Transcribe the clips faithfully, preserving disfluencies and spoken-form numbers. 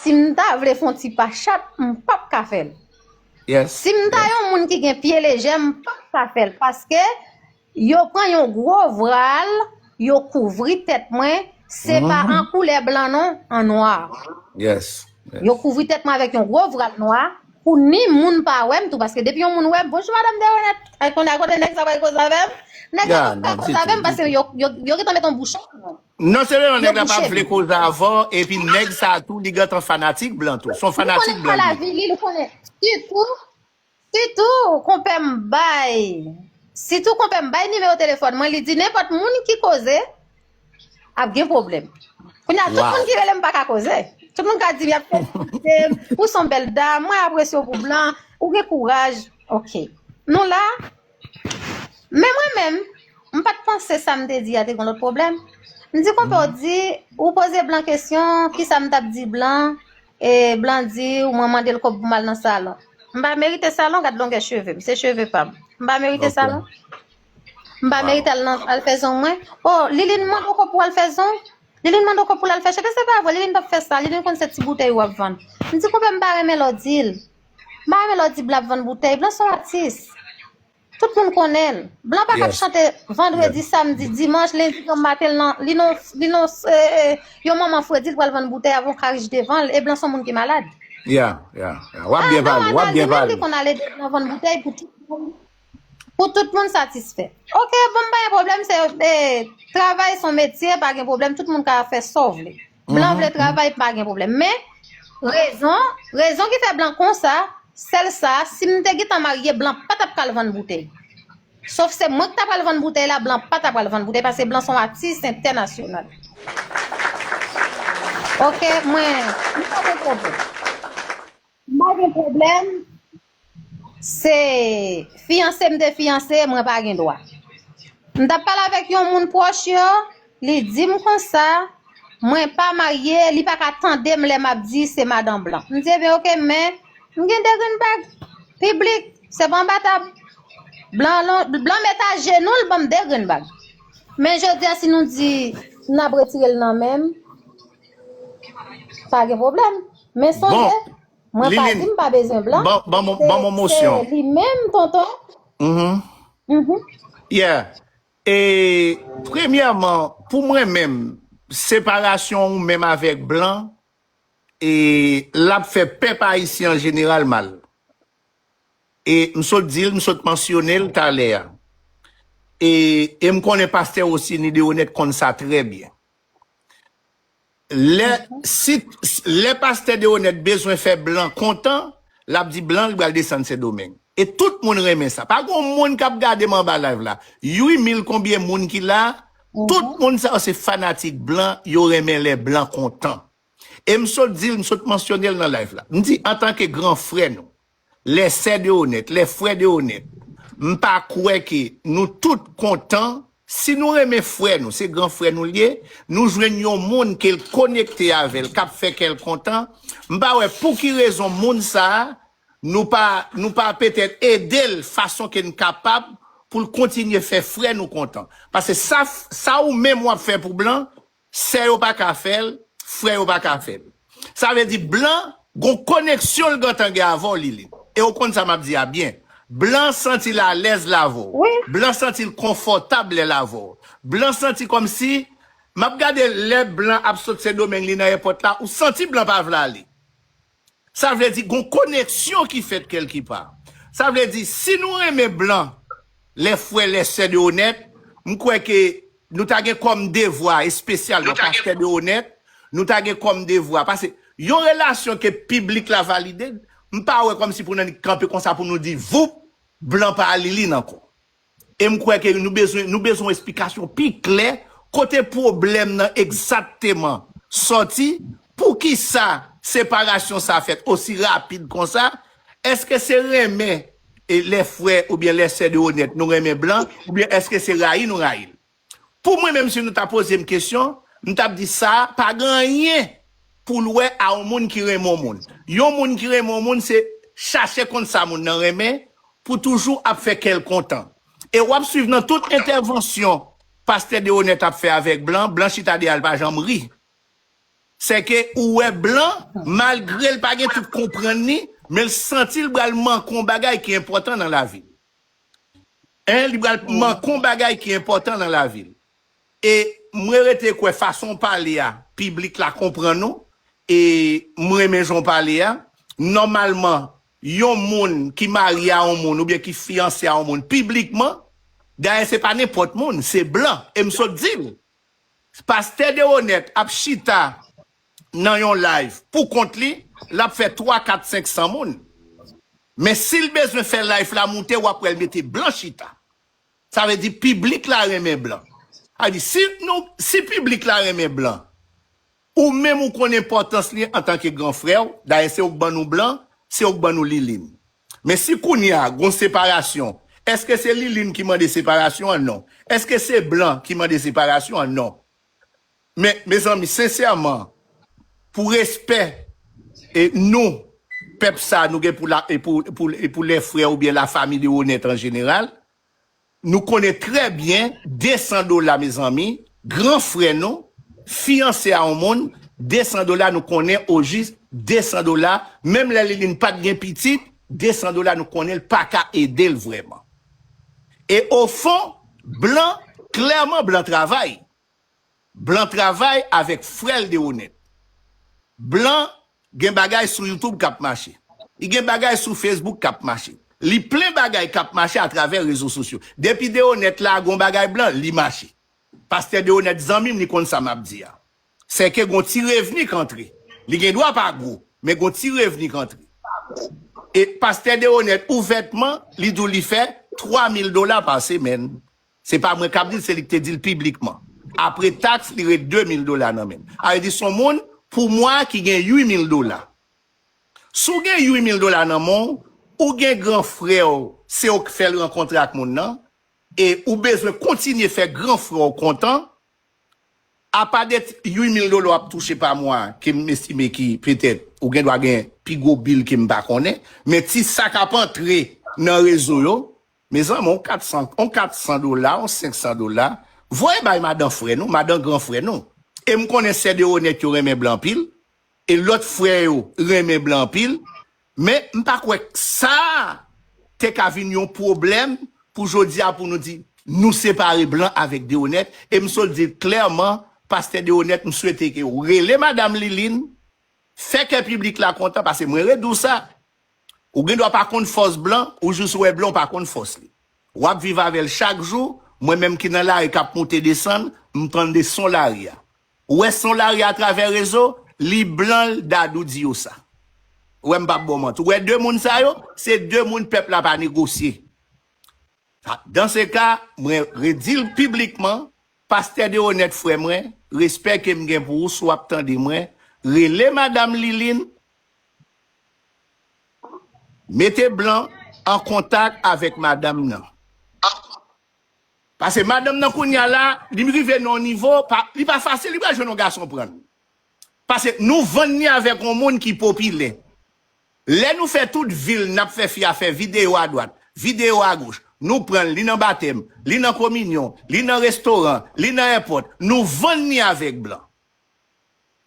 Si m ta vle fè yon ti pa chat, m p ap ka fè l. Yes. Si m ta yon moun ki gen pye lejè, m p ap ka fè l. Paske yo pran yon gwo vwal, yo kouvri tèt mwen. Se pa an koulè blan non, an nwa. Yes. Yo kouvri tèt mwen avèk yon gwo vwal nwa pou ni moun pa wè m tou. Paske depi yon moun wè m, "Bonjou, madanm Deronette." Ay, konnen a kote nèg sa pral koze avè m. Nèg sa pral koze avè m paske yo, yo, yo gentan met yon bouchon. Non sèlman nèg la pa vle koze avè w, epi nèg sa tou, li gentan fanatik blan tou. Se yon fanatik blan li ye. Sitou, sitou konpè m bay, sitou konpè m bay nimewo telefòn mwen, li di nenpòt moun ki koze ap gen pwoblèm. Kounye a, tout moun ki rele m pa ka koze. Tout moun ka di m y ap felisite m, ou se yon bèl dam, mwen apresye w pou blan, ou gen kouraj. Ok. Nou la, men mwen menm, m pa t panse sa m te di a te gen lòt pwoblèm. M di konpè w di, ou poze blan kesyon, kisa m t ap di blan, e blan di, ou mwen mande l kòb pou m al nan salon. M pa merite salon, gad longè cheve m, se cheve pa m. M pa merite salon. M pa merite al nan, al fè zong mwen. Oh, Liline mande w kòb pou al fè zong. Liline mande w kòb pou l al fè cheve, se pa vre, Liline p ap fè sa, Liline konn se ti boutèy w ap vann. M di konpè m pa renmen lè w di l. M pa renmen lè w di blan ap vann boutèy, blan se yon atis. Tout moun konnen l. Blan pa k ap chante vandredi, samdi, dimanch, lendi, granm maten, li nan, li nan, li nan, eh, eh, yon manman fredi, li pral vann boutèy avè yon karich devan l, e blan se yon moun ki malad. Yeah, yeah, yeah. W ap byen pale, w ap byen pale. Li konn ale de blan vann boutèy pou tout moun, pou tout moun satisfè. Ok, bon, m pa gen pwoblèm, se, eh, travay se yon metye, pa gen pwoblèm, tout moun ka fè sa w vle. Blan vle travay, pa gen pwoblèm. Men, rezon, rezon ki fè blan konsa, sèl sa, si m te gentan marye, blan pa t ap ka al vann boutèy. Sof se mwen ki ta pral vann boutèy la, blan pa ta pral vann boutèy, paske blan se yon atis entènasyonal. Ok, mwen, m pa gen pwoblèm. M pa gen pwoblèm. Se fiyanse m te fiyanse, mwen pa gen dwa. M t ap pale avèk yon moun pwòch yo, li di m konsa, mwen pa marye, li pa ka tande m lè m ap di se madan blan. M di, ebyen, ok, men m gen de grenn bag. Piblik, se pa anba tab. Blan, blan met ajenou l ban m de grenn bag. Men jodi a, si nou di n ap retire l nan men m, pa gen pwoblèm. Men sonje, mwen pa di m pa bezwen blan. Ban m yon mosyon. Se li menm, tonton. Yeah. E, premyèman, pou mwen menm, separasyon ou menm avèk blan, e, l ap fè pèp ayisyen an jeneral mal. E, m sot di l, m sot mansyone l talè a. E, e m konnen pastè Rosiny Deronette konn sa trè byen. Lè, si, lè pastè Deronette bezwen fè blan kontan, l ap di blan li pral desann Sendomeng. E tout moun renmen sa. Pa gen yon moun k ap gade m anba live la. Uit mil konbyen moun ki la, tout moun sa yo se fanatik blan, yo renmen lè blan kontan. E m sot di l, m sot mansyone l nan live la. M di, antanke gran frè nou, lè sè Deronette, lè frè Deronette, m pa kwè ke nou tout kontan. Si nou renmen frè nou, se gran frè nou l ye, nou jwenn yon moun ke l konekte avè l, k ap fè kè l kontan, m pa wè pou ki rezon moun sa a, nou pa, nou pa petèt ede l fason ke n kapab pou l kontinye fè frè nou kontan. Paske sa, sa ou menm w ap fè pou blan, sè yo pa ka fè l, frè yo pa ka fè l. Sa vle di blan gon koneksyon l gentan gen avè w, Liline. E w konn sa m ap di a byen. Blan santi l alèz l avè w. Blan santi l konfòtab lè l avè w. Blan santi kòmsi, m ap gade lè blan ap sot Sendomeng li nan èpòt la, ou santi blan pa vle ale. Sa vle di gon koneksyon ki fèt kèlkepa. Sa vle di si nou renmen blan, lè frè, lè sè Deronette, m kwè ke nou ta gen kòm devwa, espesyalman pastè Deronette, nou ta gen kòm devwa. Paske yon relasyon ke piblik la valide, m pa wè kòmsi pou n annik kanpe konsa pou nou di, voup, blan pa Liline ankò. E m kwè ke nou bezwen, nou bezwen yon esplikasyon pi klè kote pwoblèm nan egzakteman sòti, poukisa separasyon sa fèt osi rapid konsa, èske se renmen e lè frè oubyen lè sè Deronette nou renmen blan, oubyen èske se rayi nou rayi l? Pou mwen menm, si nou ta poze m kesyon, m t ap di sa pa gen anyen pou l wè a yon moun ki renmen yon moun. Yon moun ki renmen yon moun, se chache konn sa moun nan renmen pou toujou ap fè kè l kontan. E w ap swiv nan tout entèvansyon pastè Deronette ap fè avèk blan, blan chita dèyè l pa janm ri. Se ke ou wè blan, malgre l pa gen tout konprann li, men l santi l pral manke yon bagay ki enpòtan nan lavi l. En, li pral manke yon bagay ki enpòtan nan lavi l. E mwen rete kwè fason w pale a, piblik la konprann ou. E mwen renmen jan w pale a. Nòmalman, yon moun ki marye a yon moun oubyen ki fiyanse a yon moun piblikman, dayè se pa nenpòt moun, se blan. E m sot di l. Pastè Deronette ap chita nan yon live pou kont li, l ap fè twa, kat, senk san moun. Men si l bezwen fè live la moute, w ap wè l mete blan chita. Sa vle di piblik la renmen blan. Sa vle di si nou, si piblik la renmen blan, ou menm ou konn enpòtans li antanke gran frè w, dayè se ou k ban nou blan, se ou k ban nou lilin. Men si kounye a gon separasyon, èske se lilin ki mande separasyon an? Non. Èske se blan ki mande separasyon an? Non. Men, mezanmi, sensèman, pou respè e nou, pèp sa, nou gen pou la, e pou, pou, e pou lè frè oubyen lafanmi Deronette an jeneral, nou konnen trè byen, de san dola, mezanmi, gran frè nou, fiyanse a yon moun, de san dola, nou konnen ojis de san dola, menm lè lilin pa t gen pitit, de san dola, nou konnen l pa ka ede l vrèman. E ofon, blan, klèman, blan travay. Blan travay avèk frè l Deronette. Blan gen bagay sou YouTube k ap mache. Li gen bagay sou Facebook k ap mache. Li plen bagay k ap mache atravè rezo sosyo. Depi Deronette la gon bagay blan, li mache. Pastè Deronette zanmi m, li konn sa m ap di a. Se ke gon ti revni k antre. Li gen dwa pa gwo, men gon ti revni k antre. E pastè Deronette ouvètman, li di w li fè twa mil dola pa semèn. Se pa mwen k ap di l, se li k te di l piblikman. Apre taks, li ret de mil dola nan men l. Sa vle di se yon moun, pou mwa, ki gen uit mil dola. Si w gen uit mil dola nan men w, ou gen gran frè w, se ou k fè l rankontre ak moun nan, e ou bezwen kontinye fè gran frè w kontan, apa de uit mil dola w ap touche pa mwa, ke m estime ki petèt ou gen dwa gen pi gwo bil ke m pa konnen, men ti sa k ap antre nan rezo yo, mezanmi, on kat san, on kat san dola, on senk san dola, voye bay madan frè nou, madan gran frè nou. E m konnen sè Deronette yo renmen blan anpil, e lòt frè yo renmen blan anpil, men m pa kwè k sa te ka vin yon pwoblèm pou jodi a pou nou di nou separe blan avèk Deronette, e m sot di l klèman, pastè Deronette, m swete ke w rele madanm Liline, fè kè piblik la kontan, paske mwen redi w sa, ou gen dwa pa konn fòs blan, ou jis wè blan, ou pa konn fòs li. W ap viv avè l chak jou, mwen menm ki nan lari k ap moute desann, m tande son lari a. Ou wè son lari atravè rezo, li blan l Dadou di yo sa. Ou wè m p ap ba w manti. Ou wè de moun sa yo, se de moun pèp la pa negosye. Dans ce cas, mwen redi l piblikman, pastè Deronette frè mwen, respè ke m gen pou ou, si w ap tande mwen, rele madanm Liline, mete blan an kontak avèk madanm nan. Paske madanm nan kounye a la, li rive nan yon nivo, pa, li pa fasil, li pral jwenn yon gason pran l. Paske nou vann li avèk yon moun ki popilè. Lè nou fè tout vi l, n ap fè fi a fè videyo adwat, videyo agoch, nou pran l, li nan batèm, li nan kominyon, li nan restoran, li nan èpòt, nou vann li avèk blan.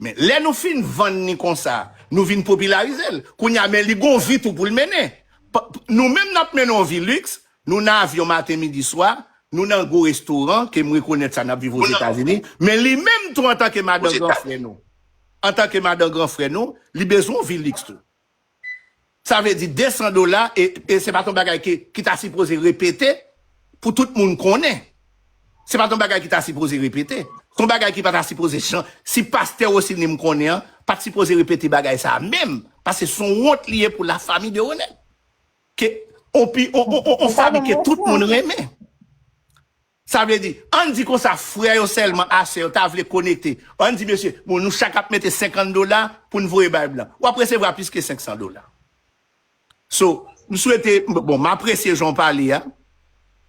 Men lè nou fin vann li konsa, nou vin popilarize l. Kounye a, men li gon vi tou pou l mennen. Pa, nou menm n ap mennen yon vi liks, nou nan avyon maten, midi, swa, nou nan gwo restoran, ke m rekonèt sa n ap viv Ozetazini, men li menm tou antanke madan gran frè nou, antanke madan gran frè nou, li bezwen yon vi liks tou. Sa vle di de san dola, e, e se pa t yon bagay ki, ki ta sipoze repete pou tout moun konnen. Se pa t yon bagay ki ta sipoze repete. Se yon bagay ki pa ta sipoze chan-, si pastè Rosiny m konnen an, pa t sipoze repete bagay sa a menm. Paske se yon wont li ye pou lafanmi Deronette. Ke, on pi, on, on, on, on fanmi ke tout moun renmen. Sa vle di, ann di konsa, frè yo sèlman, a sè yo, ta vle konekte. Ann di, mesye, bon, nou chak ap mete senkant dola pou n voye bay blan. W ap resevwa plis ke senk san dola. So, m swete, bon, m apresye jan w pale a,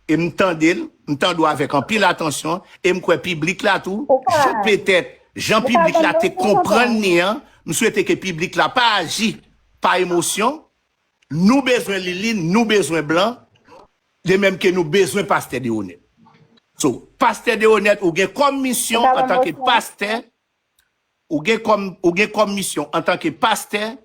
e m tande l, m tande w avèk anpil atansyon, e m kwè piblik la tou, jan petèt, jan piblik la te konprann li an, m swete ke piblik la pa aji pa emosyon, nou bezwen Liline, nou bezwen blan, de menm ke nou bezwen pastè Deronette. So, pastè Deronette, ou gen kòm misyon antanke pastè, Ou gen kòm, ou gen kòm misyon antanke pastè,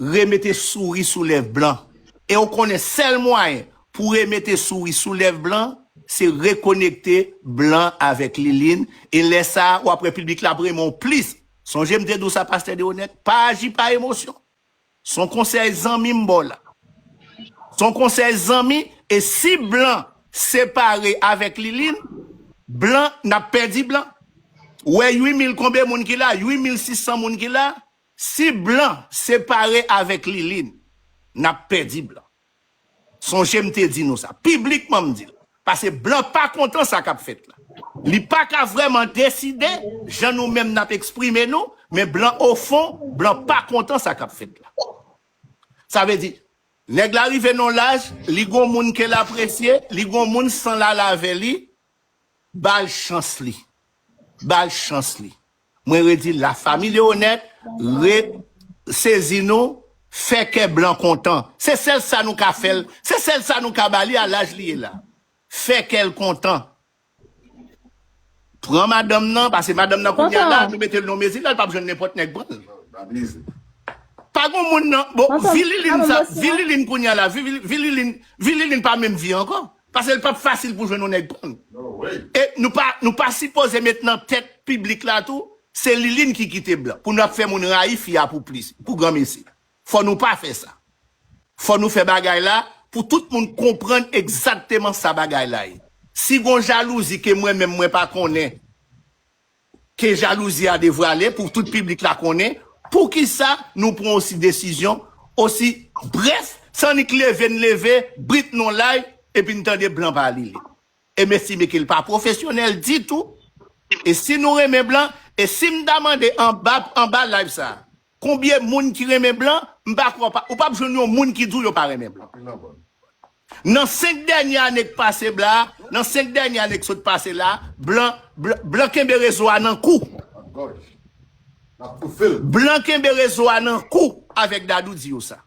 remete souri sou lèv blan. E ou konnen sèl mwayen pou remete souri sou lèv blan, se rekonekte blan avèk Liline. E lè sa a, w ap wè piblik la ap renmen w plis. Sonje m te di w sa, pastè Deonèt, pa aji pa emosyon. Se yon konsèy zanmi m ba w la. Se yon konsèy zanmi, e si blan separe avèk Liline, blan, n ap pèdi blan. Ou wè uit mil konbe moun ki la, uit mil sis san moun ki la, si blan separe avèk Liline, n ap pèdi blan. Sonje m te di nou sa. Piblikman m di l. Paske blan pa kontan sa k ap fèt la. Li pa ka vrèman deside jan nou menm n ap eksprime nou, men blan ofon, blan pa kontan sa k ap fèt la. Sa vle di, nèg la rive nan laj, li gon moun ke l apresye, li gon moun san l al avè li, ba l chans li. Ba l chans li. Mwen redi l, lafanmi Leonèt, re sezi nou, fè kè blan kontan. Se sèl sa nou ka fè l, se sèl sa nou ka ba li a laj li ye la. Fè kè l kontan. Pran madanm nan, paske madanm nan kounye a la, nou mete l nan mezi la, l p ap jwenn nenpòt nèg pran l. Pa gon moun nan, bon, vi Liline sa, vi Liline kounye a la, vi, vi, vi Liline, vi Liline pa menm vi ankò. Paske l p ap fasil pou jwenn yon nèg pran l. E nou pa, nou pa sipoze met nan tèt piblik la tou, se Liline ki kite blan. Pou nou ap fè moun rayi fi a pou plis, pou granmesi. Fò nou pa fè sa. Fò nou fè bagay la pou tout moun konprann egzakteman sa bagay la ye. Si gon jalouzi ke mwen menm mwen pa konnen, ke jalouzi a devwale pou tout piblik la konnen, poukisa nou pran osi desizyon osi brèf, san nik leve n leve, brit nou lay, epi n tande blan pa li li. E m estime ke l pa pwofesyonèl ditou. E si nou renmen blan, e si m ta mande anba, anba live sa, konbyen moun ki renmen blan, m pa kwè w pa, ou p ap jwenn yon moun ki di w yo pa renmen blan. Nan senk dènye ane k pase la, nan senk dènye ane k sot pase la, blan, blan, blan kenbe rezo a nan kou. Blan kenbe rezo a nan kou avèk Dadou di yo sa.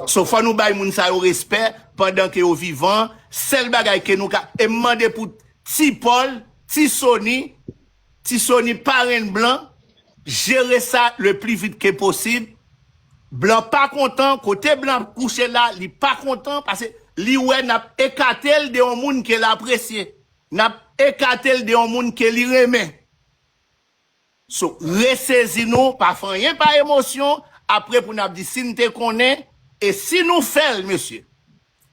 So, fò nou bay moun sa yo respè pandan ke yo vivan. Sèl bagay ke nou ka, e m mande pou Ti Pòl, Ti Soni, Ti Soni parenn blan, jere sa le pli vit ke posib. Blan pa kontan, kote blan kouche la, li pa kontan, paske li wè n ap ekate l de yon moun ke l apresye. N ap ekate l de yon moun ke li renmen. So, resezi nou, pa fè anyen pa emosyon, apre pou n ap di si n te konnen, e si nou fè l, mesye.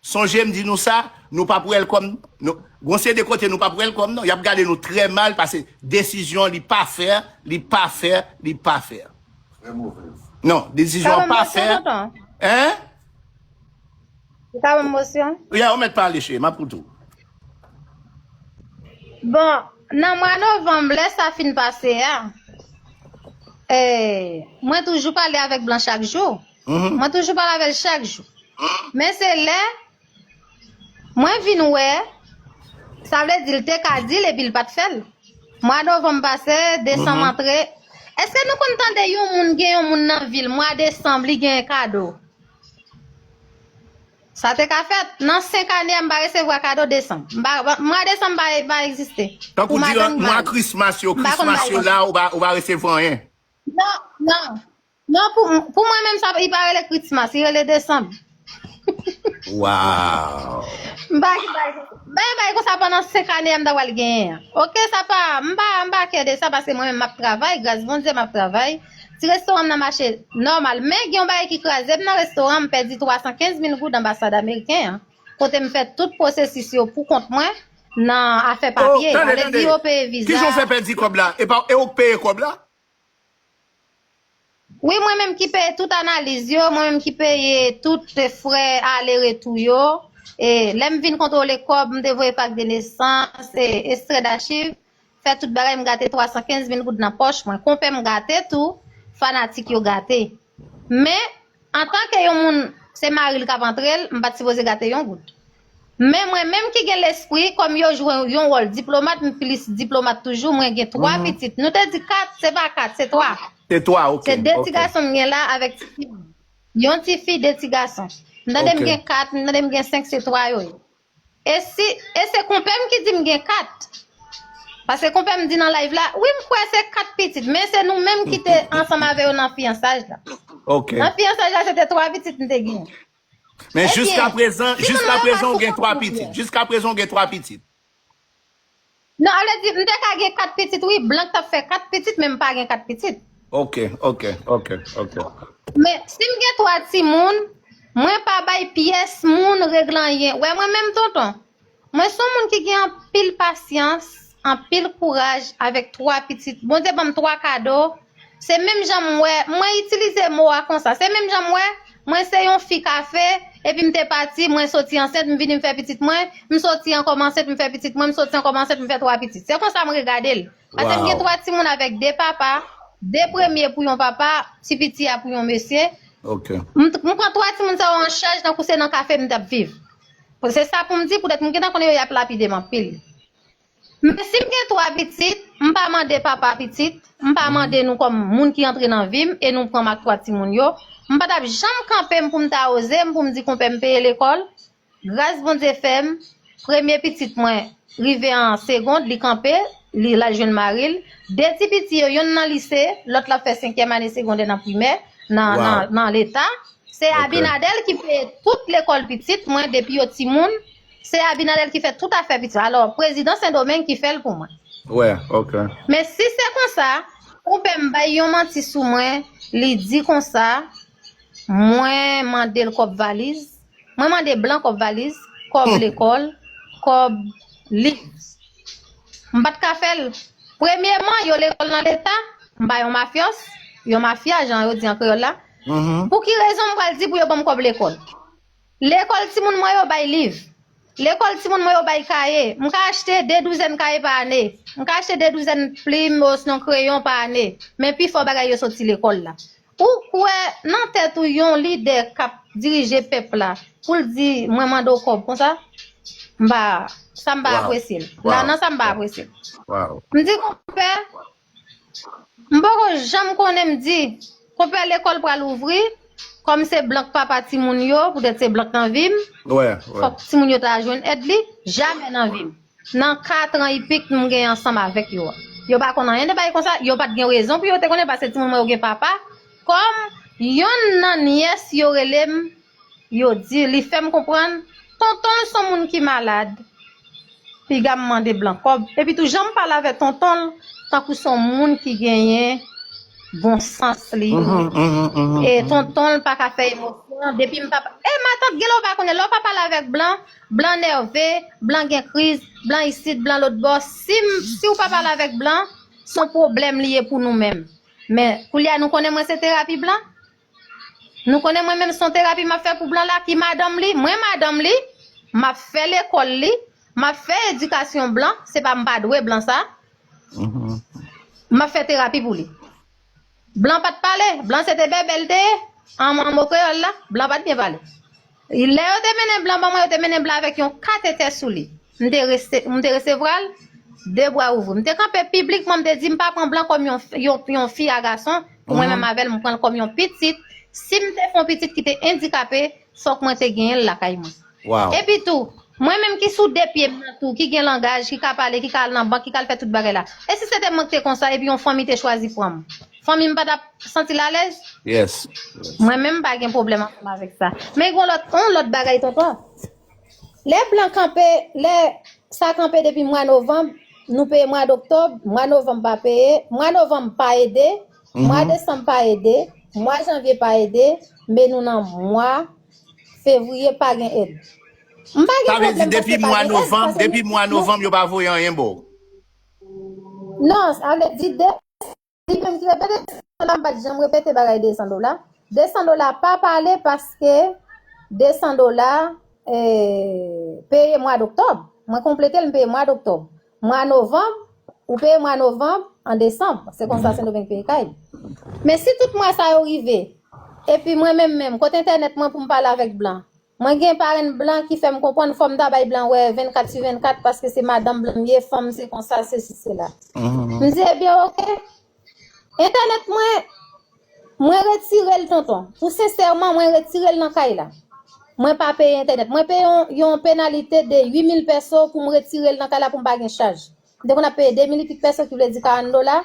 Sonje m di nou sa, nou p ap welcome, nou, gon seri de kote nou p ap welcome, non. Y ap gade nou trè mal, paske desizyon li pa fè, li pa fè, li pa fè. Non, desizyon an pa fè. Hein? Ou ka ban m mosyon? Ya, ou mèt pale, cheri, m ap koute w. Bon, nan mwa novanm, lè sa fin pase a, eh, mwen toujou pale avèk blan chak jou. Mwen toujou pale avè l chak jou. Men se lè mwen vin wè, sa vle di l te ka di l epi l pa t fè l. Mwa novanm pase, desanm antre. Èske nou konn tande yon moun gen yon moun nan vi l, mwa desanm, li gen kado? Sa te ka fèt. Nan senk ane a, m pa resevwa kado desanm. M pa, mwa desanm pa, pa egziste. Tankou diran mwa Christmas yo, Christmas yo la, ou pa, ou pa resevwa anyen. Non, non. Non, pou, pou mwen menm, sa, li pa rele Christmas, li rele desanm. Wow. M pa ki bay, bay, bay konsa pandan senk ane a, m ta pral genyen an. Oke, sa pa, m pa, m pa kè de sa, paske mwen menm, m ap travay, gras Bondye, m ap travay. Ti restoran m nan mache nòmal. Men gen yon bagay ki kraze m nan restoran, m pèdi twa san kenz mil goud anbasad ameriken an. Kote m fè tout pwosesis yo pou kont mwen nan afè papye. Sa vle di yo peye viza. Kijan w fè pèdi kòb la? E pa, e ou k peye kòb la? Wi, mwen menm ki peye tout analiz yo, mwen menm ki peye tout frè ale retou yo. E lè m vin kontwole kòb, m te voye pak de nesans, e ekstrè dachiv. Fè tout bagay, m gate twa san kenz mil goud nan pòch mwen. Konpè m gate tou, fanatik yo gate. Men, antanke yon moun, se mari l k ap antre l, m pa t sipoze gate yon goud. Men mwen menm ki gen lespri, kòm yo jwe yon wòl diplomat, m plis diplomat toujou, mwen gen twa pitit. Nou te di kat, se pa kat, se twa. Se twa, oke. Se de ti gason m gen la avèk ti fi. Yon ti fi, de ti gason. M tande m gen kat, m tande m gen senk, se twa yo ye. E si, e se konpè m ki di m gen kat. Paske konpè m di nan live la, wi, m kwè se kat pitit, men se nou menm ki te ansanm avè yo nan fiyansaj la. Ok. Nan fiyansaj la, se te twa pitit m te genyen. Men Ebyen, jiska prezan, si moun jiska nan yo prezan pa ou gen sou twa kont pitit. mwen. Jiska prezan ou gen twa pitit. Non, ale di, m te ka gen kat pitit, wi, blan t ap fè kat pitit, men m pa gen kat pitit. Ok, ok, ok, ok. Men si m gen twa timoun, mwen pa bay pyès moun règle anyen. Wè mwen menm tonton, mwen se yon moun ki gen anpil pasyans, anpil kouraj avèk twa pitit. Bondye ban m twa kado. Se menm jan m wè, mwen itilize mo a konsa. Se menm jan m wè, mwen se yon fi kafe, epi m te pati, mwen soti ansent, m vini m fè pitit mwen, m soti ankò m ansent, m fè pitit mwen, m soti ankò m ansent, m fè twa pitit. Se konsa m regade l. Paske m gen Wow. twa timoun avèk de papa, de premye pou yon papa, ti piti a pou yon mesye. Ok. M, m pran twa timoun sa yo an chaj tankou se nan kafe m t ap viv. Pou se sa pou m di, poutèt m gentan konnen yo y ap lapide m anpil. Men si m gen twa pitit, m pa mande papa pitit, m pa mande nou kòm moun ki antre nan vi m e nou pran m ak twa timoun yo. M pa t ap janm kanpe m pou m ta oze m pou m di konpè m peye lekòl. Gras Bondye fè m, premye pitit mwen rive an segond, li kanpe, li l al jwenn mari l. De ti piti yo, yonn nan lise, lòt la fè senkyèm ane segondè nan primè, nan, Wow. nan, nan leta. Se Ok. Abinader ki peye tout lekòl pitit mwen depi yo timoun. Se Abinader ki fè tout afè pitit. Alò, prezidan Sendomeng ki fè l pou mwen. Wè, ok. Men si se konsa, konpè m bay yon manti sou mwen, li di konsa, mwen mande l kòb valiz, mwen mande blan kòb valiz, kòb Hmm. lekòl, kòb liv. M pa t ka fè l. Premyeman, yo lekòl nan leta, m pa yon mafyòs, yon mafya, jan yo di an kreyòl la. Mhm. Pou ki rezon m pral di pou yo ban m kòb lekòl? Lekòl timoun mwen yo bay liv. Lekòl timoun mwen yo bay kaye. M ka achte de douzèn kaye pa ane. M ka achte de douzèn plim osinon kreyon pa ane. Men pifò bagay yo soti lekòl la. Ou kwè nan tèt ou yon lidè k ap dirije pèp la pou l di mwen mande w kòb konsa? M pa, sa m pa Wow. apresye l. Wow. La nan sa m pa apresye l. Wow. M di konpè, m poko janm konnen m di, konpè lekòl pral ouvri, kòm se blan k papa timoun yo, poutèt se blan k nan vi m, Wè, wè. fòk timoun yo ta jwenn èd li, jamè nan vi m. Nan kat an ipik m gen ansanm avèk yo a. Yo pa konn anyen de bagay konsa, yo pa t gen rezon pou yo te konnen paske timoun mwen yo gen papa. Kòm yonn nan nyès yo rele m, yo di, li fè m konprann, tonton l se yon moun ki malad, piga m mande blan kòb. Epi tou, jan m pale avè tonton l, tankou se yon moun ki genyen bon sans li. Mhm, mhm, mhm, E mhm. Tonton l pa ka fè emosyon. Depi m pa, e matant gen lè w pa konnen, lè w pa pale avèk blan, blan nève, blan gen kriz, blan isit, blan lòt bò. Si, m, si w pa pale avèk blan, se yon pwoblèm li ye pou nou menm. Men, koulye a nou konnen mwen se terapi blan. Nou konnen mwen menm se yon terapi m ap fè pou blan la, ki madanm li, mwen madanm li, m ap fè lekòl li, m ap fè edikasyon blan, se pa m pa dwe blan sa. Mhm. M ap fè terapi pou li. Blan pa t pale, blan se te bèbè l te ye, an, an mo kreyòl la, blan pa t byen pale. Lè yo te mennen blan ban mwen, yo te mennen blan avèk yon katetè sou li. M te rese-, m te resevwa l de bwa ouvri. M te kanpe piblikman, m te di m pa pran blan kòm yon, yon, yon fi a gason, pou mwen Mhm. menm avè l, m pran l kòm yon pitit. Si m te fè yon pitit ki te andikape, fòk mwen te genyen l lakay mwen. Wow. Epi tou, mwen menm ki sou de pye m nan tou, ki gen langaj, ki ka pale, ki ka al nan bank, ki ka al fè tout bagay la. E si se te mwen ki te konsa, epi yon fanmi te chwazi pran m? Fanmi m pa t ap santi l alèz? Yes. Mwen menm m pa gen pwoblèm ansanm avèk sa. Men gen lòt, yon lòt bagay, tonton. Lè blan kanpe, lè sa kanpe depi mwa novanm, nou peye mwa doktòb, mwa novanm pa peye, mwa novanm pa ede, mwa Mhm. desanm pa ede, mwa janvye pa ede, men nou nan mwa fevriye pa gen èd. M pa gen Sa vle di pwoblèm depi paske pa mwa gen èd, novanm, paske depi mwa novanm yo pa voye anyen ba w. Non, sa vle di de, li menm ki repete, la m pa t janm repete bagay de san dola. De san dola pa pale paske de san dola, eh, peye mwa doktòb. Mwen konplete l, m peye mwa doktòb. Mwa novanm, ou peye mwa novanm an desanm. Se konsa Sendomeng peye kay li. Men si tout mwa sa yo rive, epi mwen menm menm, kote entènèt mwen pou m pale avèk blan? Mwen gen parenn blan ki fè m konprann fò m ta bay blan wè vennkat sou vennkat paske se madanm blan m ye, fanm se konsa, sesi, sela. Mhm. M di, ebyen, oke. Entènèt mwen, mwen retire l, tonton. Pou sensèman, mwen retire l nan kay la. Mwen pa peye entènèt. Mwen peye yon, yon penalite de uit mil pèso pou m retire l nan kay la pou m pa gen chaj. M te konn ap peye de mil epi pèso, ki vle di karant dola.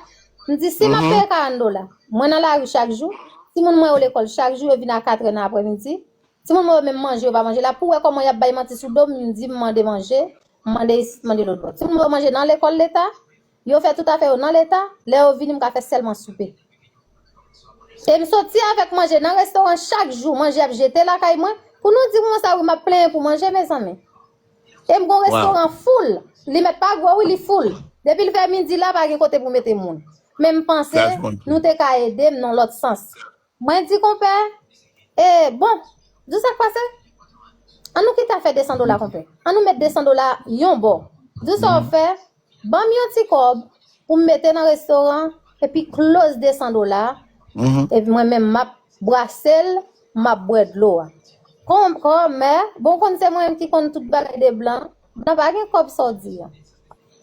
M di, si m ap peye karant dola, mwen nan lari chak jou, timoun mwen yo lekòl chak jou, yo vin a katrè nan aprèmidi. Timoun mwen yo menm manje, yo pa manje la. Pou wè kòman y ap bay manti sou do m, m di m mande manje, m mande isit, m mande lòt bò. Timoun mwen yo manje nan lekòl leta, yo fè tout afè yo nan leta, lè yo vini, m ka fè sèlman soupe. E m soti avèk manje nan restoran chak jou, manje ap jete lakay mwen. Pou nou di moun sa wi, m ap plenyen pou manje, mezanmi. E m gon restoran full. Li mèt pa gwo wi, li full. Depi l vè midi la, pa gen kote pou mete moun. Men m panse nou te ka ede m nan lòt sans. Mwen di konpè, e bon, di w sa k pase? An nou kite afè de san dola konpè. An nou met de san dola yon bò. Di w sa w fè, ban m yon ti kòb pou m mete nan restoran, epi close de san dola, epi mwen menm m ap brase l, m ap bwè dlo a. Kon, kòmè, bon konn se mwen menm ki konn tout bagay de blan, blan pa gen kòb sa w di a.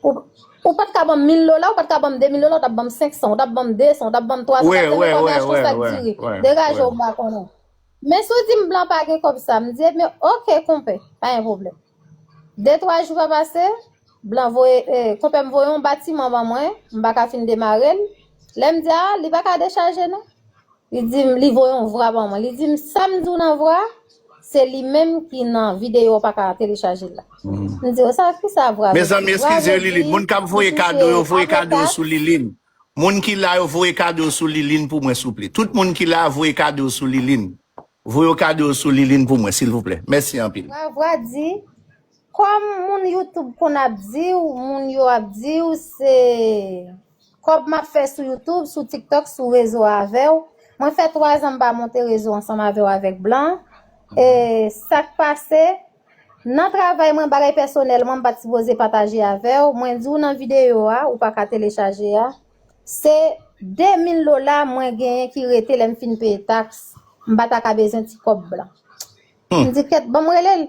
Ou, ou pa t ka ban m mil dola, ou pa t ka ban m de mil dola, ou t ap ban m senk san, ou t ap ban m de san, ou t ap ban m twa san, ou t ap di m kòmè achte yon sak diri. Degaje w m pa konnen. Men si w di m blan pa gen kòb sa, m di, ebyen, oke, konpè, pa gen pwoblèm. De, twa jou pa pase, blan voye, eh, konpè m voye yon batiman ban mwen, m pa ka fin demare l. Lè m di, a, li pa ka dechaje non. Li di m, li voye yon vwa ban mwen. Li di m, sa m di w nan vwa, se li menm ki nan videyo w pa ka telechaje l la. M di, o, sa, ki sa vwa vle di? Mezanmi, eskize, Liline. Moun k ap voye kado yo, voye kado yo sou Liline. Moun ki la yo, voye kado sou Liline pou mwen, souple. Tout moun ki la, voye kado sou Liline. Voye kado sou Liline pou mwen, silvouplè. Mèsi anpil. Vwa, vwa di, kòm moun YouTube konn ap di w, moun yo ap di w, se kòb m ap fè sou YouTube, sou TikTok, sou rezo avè w. Mwen fè twa zan m pa monte rezo ansanm avè w avèk blan. E sa k pase, nan travay mwen, bagay pèsonèl mwen, m pa t sipoze pataje avè w. Mwen di w nan videyo a, ou pa ka telechaje a. Se de mil dola mwen genyen ki rete lè m fin peye taks. M pa ta ka bezwen ti kòb blan. M di, kèt, ban m rele l.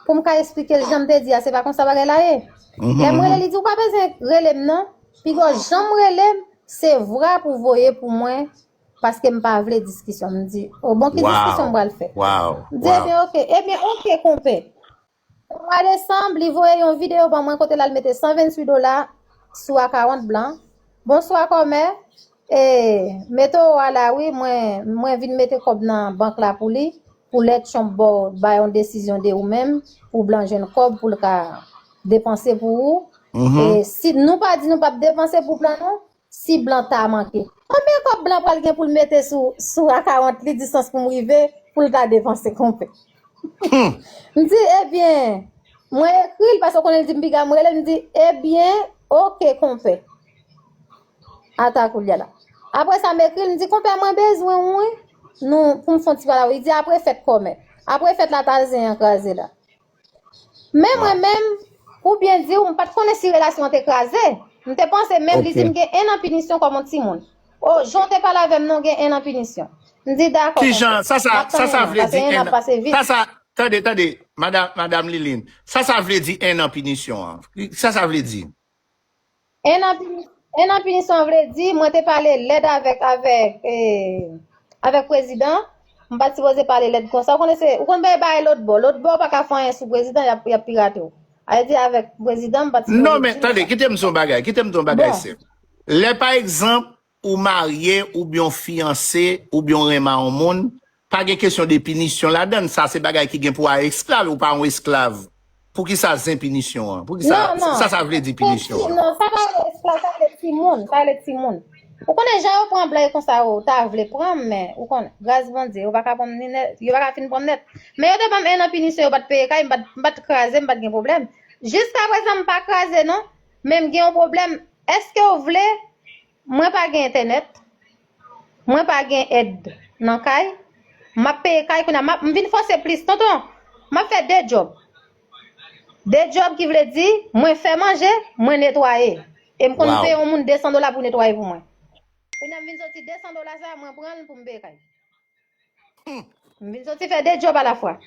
Pou m ka esplike l jan m te di a, se pa konsa bagay la ye. Lè m rele, li di, ou pa bezwen rele m non. Piga jan m rele m, se vwa pou voye pou mwen. Paske m pa vle diskisyon. M di, o bon, ki diskisyon m pral fè? M di, ebyen, oke, ebyen, oke, konpè. Nan mwa desanm, li voye yon videyo ban mwen kote l al mete san venntuit dola sou akawont blan. Bonswa, kòmè. E, mete w a la, wi, mwen, mwen vin mete kòb nan bank la pou li, pou lè Trump ba w, bay yon desizyon de ou menm, pou blan jwenn kòb, pou l ka depanse pou ou. E, si nou pa di nou p ap depanse pou blan, non, si blan ta manke. Konbyen kòb blan pral gen pou l mete sou, sou akawont li, distans pou m rive, pou l ta depanse konpè? M di, ebyen, mwen ekri l, paske w konnen l di m piga m rele l, m di, ebyen, oke, konpè. Ata koulye a la. Apre sa, m ekri l, m di, konpè, mwen bezwen w, wi. Nou, pou m fè yon ti pale avè w. Li di, apre fèt kòmè. Apre fèt la, ta zen an kraze la. Men mwen menm, pou byen di w, m pa t konnen si relasyon an te kraze. M te panse menm li di m gen en an pinisyon kòm yon timoun. O, jan w te pale avè m non, gen en an pinisyon. M di dakò. Kijan, sa, sa, sa, sa vle di en an? Sa, sa, tande, tande, madam, madam Liline. Sa, sa vle di en an pinisyon an? Sa, sa vle di? En an pini-, en an pinisyon an vle di, mwen te pale lèd avèk, avèk, eh, avèk prezidan. M pa t sipoze pale lèd konsa. Ou konnen se, ou konn bay bagay lòt bò. Lòt bò pa ka fè anyen sou prezidan, y ap, y ap pirate w. A vle di avèk prezidan, m pa t sipoze di sa. Non, men, tande, kite m di w yon bagay, kite m di w yon bagay senp. Lè, pa egzanp, ou marye, oubyen w fiyanse, oubyen w renmen a yon moun, pa gen kesyon de pinisyon ladann. Sa se bagay ki gen pou a esklav, ou pa yon esklav. Poukisa zen pinisyon an? Poukisa, sa, sa vle di pinisyon an? Non, sa pa rele esklav, sa rele timoun, sa rele timoun. Ou konnen jan yo pran blan yo konsa, yo ta vle pran m, men ou konnen, gras Bondye, yo pa ka pran m ni nèt, yo pa ka fin pran m nèt. Men yo te ban m en an pinisyon, yo pa t peye kay, m pa t, m pa t kraze, m pa t gen pwoblèm. Jiskaprezan, m pa kraze, non, men m gen yon pwoblèm. Èske w vle Mwen pa gen entènèt. Mwen pa gen èd nan kay. M ap peye kay kounye a. M ap, m vin fòse plis, tonton. M ap fè de djòb. De djòb ki vle di, mwen fè manje, mwen netwaye. E m konn peye yon moun de san dola pou netwaye pou mwen. Kounye a m vin soti de san dola sa, mwen pran l pou m peye kay. M vin soti fè de djòb alafwa.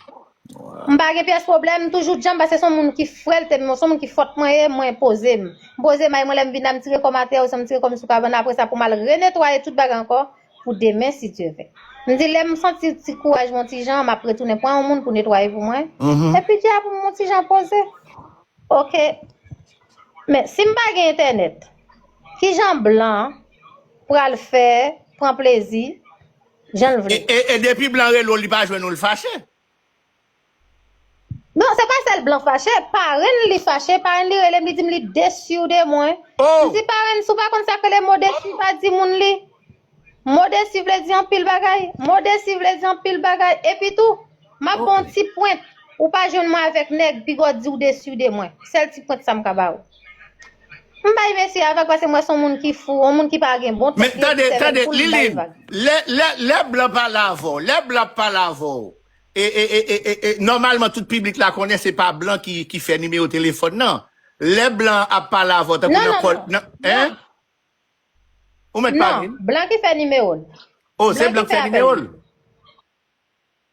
M pa gen pyès pwoblèm, m toujou djanm, paske se yon moun ki frèlte m, se yon moun ki fòt mwen ye, mwen poze m. M poze may mwen, lè m vin la, m tire kò m atè, oswa m tire kò m sou kabann, apre sa pou m al renetwaye tout bagay ankò, pou demen, si Dye vle. M di, lè m santi ti kouraj mwen ti jan, m ap retounen pran yon moun pou netwaye pou mwen. Epi di a pou m yon ti jan poze. Oke. Men, si m pa gen entènèt, kijan blan pral fè pran plezi jan l vle? E, e, e depi blan rele w, li pa jwenn ou, l fache. Non, se pa sèl blan fache, parenn li fache, parenn li rele m, li di m li desi de mwen. M Oh! di parenn, si w pa konn sa k rele mo desi, pa di moun li. Mo desi vle di anpil bagay. Mo desi vle di anpil bagay. Epi tou, m ap ba w Ok. ti pwent. Ou pa jwenn mwen avèk nèg, piga w di w desi de mwen. Sèl ti pwent sa m ka ba w. M bay mesye a vag paske m wè se yon moun ki fou, yon moun ki pa gen bon tèt, Men li tande, sèvèl tande, fou, m bay Liline, vag. Lè, lè, lè blan pale avè w, lè blan pale avè w, e, e, e, e, e, e, nòmalman, tout piblik la konnen se pa blan ki, ki fè nimewo telefòn nan. Lè blan ap pale avè w, tankou Non, nan non, kòl, non. nan, hein? Non, Ou mèt pale? non, blan ki fè nimewo l. Oh, se Blan blan ki ki fè fè apèl nimewo li. l?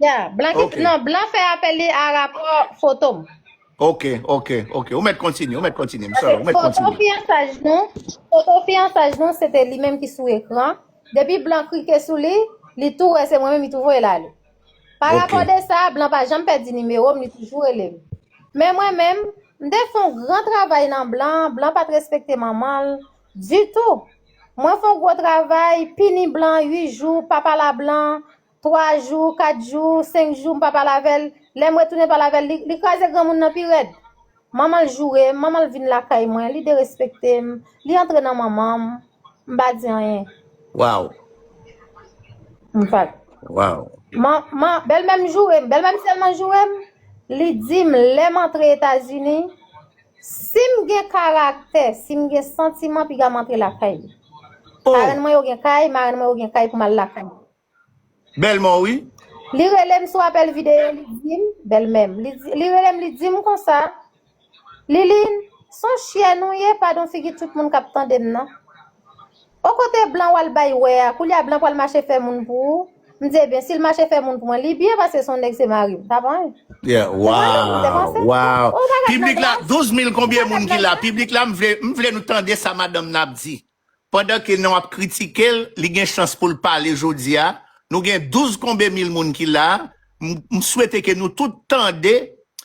Ya, blan ki, Ok. Non, blan fè apèl li a rapò foto m. Ok, ok, ok. Ou mèt kontinye, ou mèt kontinye. M sorry, ou mèt Foto kontinye. Fiyansaj nou, foto fiyansaj nou, se te li menm ki sou ekran. Depi blan klike sou li, li tou wè se mwen menm, li tou voye l ale. Pa Ok. rapò de sa, blan pa janm pèdi nimewo m, li toujou rele m. Men mwen menm, m te fè yon gran travay nan blan, blan pa t respekte manman l ditou. Mwen fè yon gwo travay, pini blan uit jou, pa pale a blan, twa jou, kat jou, senk jou, m pa pale avè l. Lè m retounen pale avè l, li, li kraze granmoun nan pi rèd. Manman l joure m, manman l vin lakay mwen, li derespekte m, li antre nan manman m, m pa di anyen. Wow, M pa. Wow. Man, man, bèlmè m joure m, bèlmè m sèlman joure m, li di m lè m antre Etazini, si m gen karaktè, si m gen santiman, piga m antre lakay li. Oh, Parenn mwen yo gen kay, marenn mwen yo gen kay pou m al lakay. Bèlmè w, wi. Li rele m sou apèl videyo, li di m, bèlmè m, li, di- li rele m, li di m konsa, Liline, se yon chyèn ou ye, padon figi tout moun k ap tande m nan. O kote blan w al bay wè a, koulye a blan pral mache fè moun pou ou. M di, ebyen, si l mache fè moun pou mwen, li byen paske se yon nèg se mari m. Ta pa anyen. Yeah, Se mwen menm, m te wow, panse. Wow. Ou pa gad Piblik nan la, glas. douz mil konbyen Ou pa moun gad ki nan la? glas. Piblik la, m vle, m vle nou tande sa madanm nan ap di. Pandan ke non ap kritike l, li gen chans pou l pale jodi a. Nou gen douz konbyen mil moun ki la. M, m swete ke nou tout tande.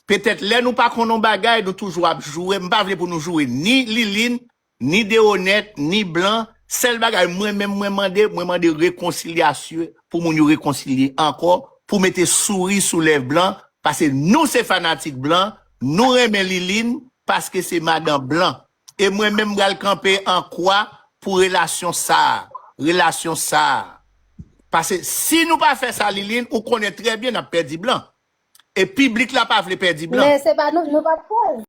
Petèt lè nou pa konn yon bagay, nou toujou ap joure. M pa vle pou nou joure ni Liline, ni Deonèt, ni Blan. Sèl bagay mwen menm mwen mande, mwen mande rekonsilyasyon pou moun yo rekonsilye ankò, pou mete souri sou lèv Blan, paske nou se fanatik Blan, nou renmen Liline, paske se madan Blan. E mwen menm m pral kanpe an kwa pou relasyon sa a, relasyon sa a. Paske si nou pa fè sa, Liline, ou konnen trè byen n ap pèdi Blan. E piblik la pa vle pèdi Blan. Men se pa nou, nou pa koz.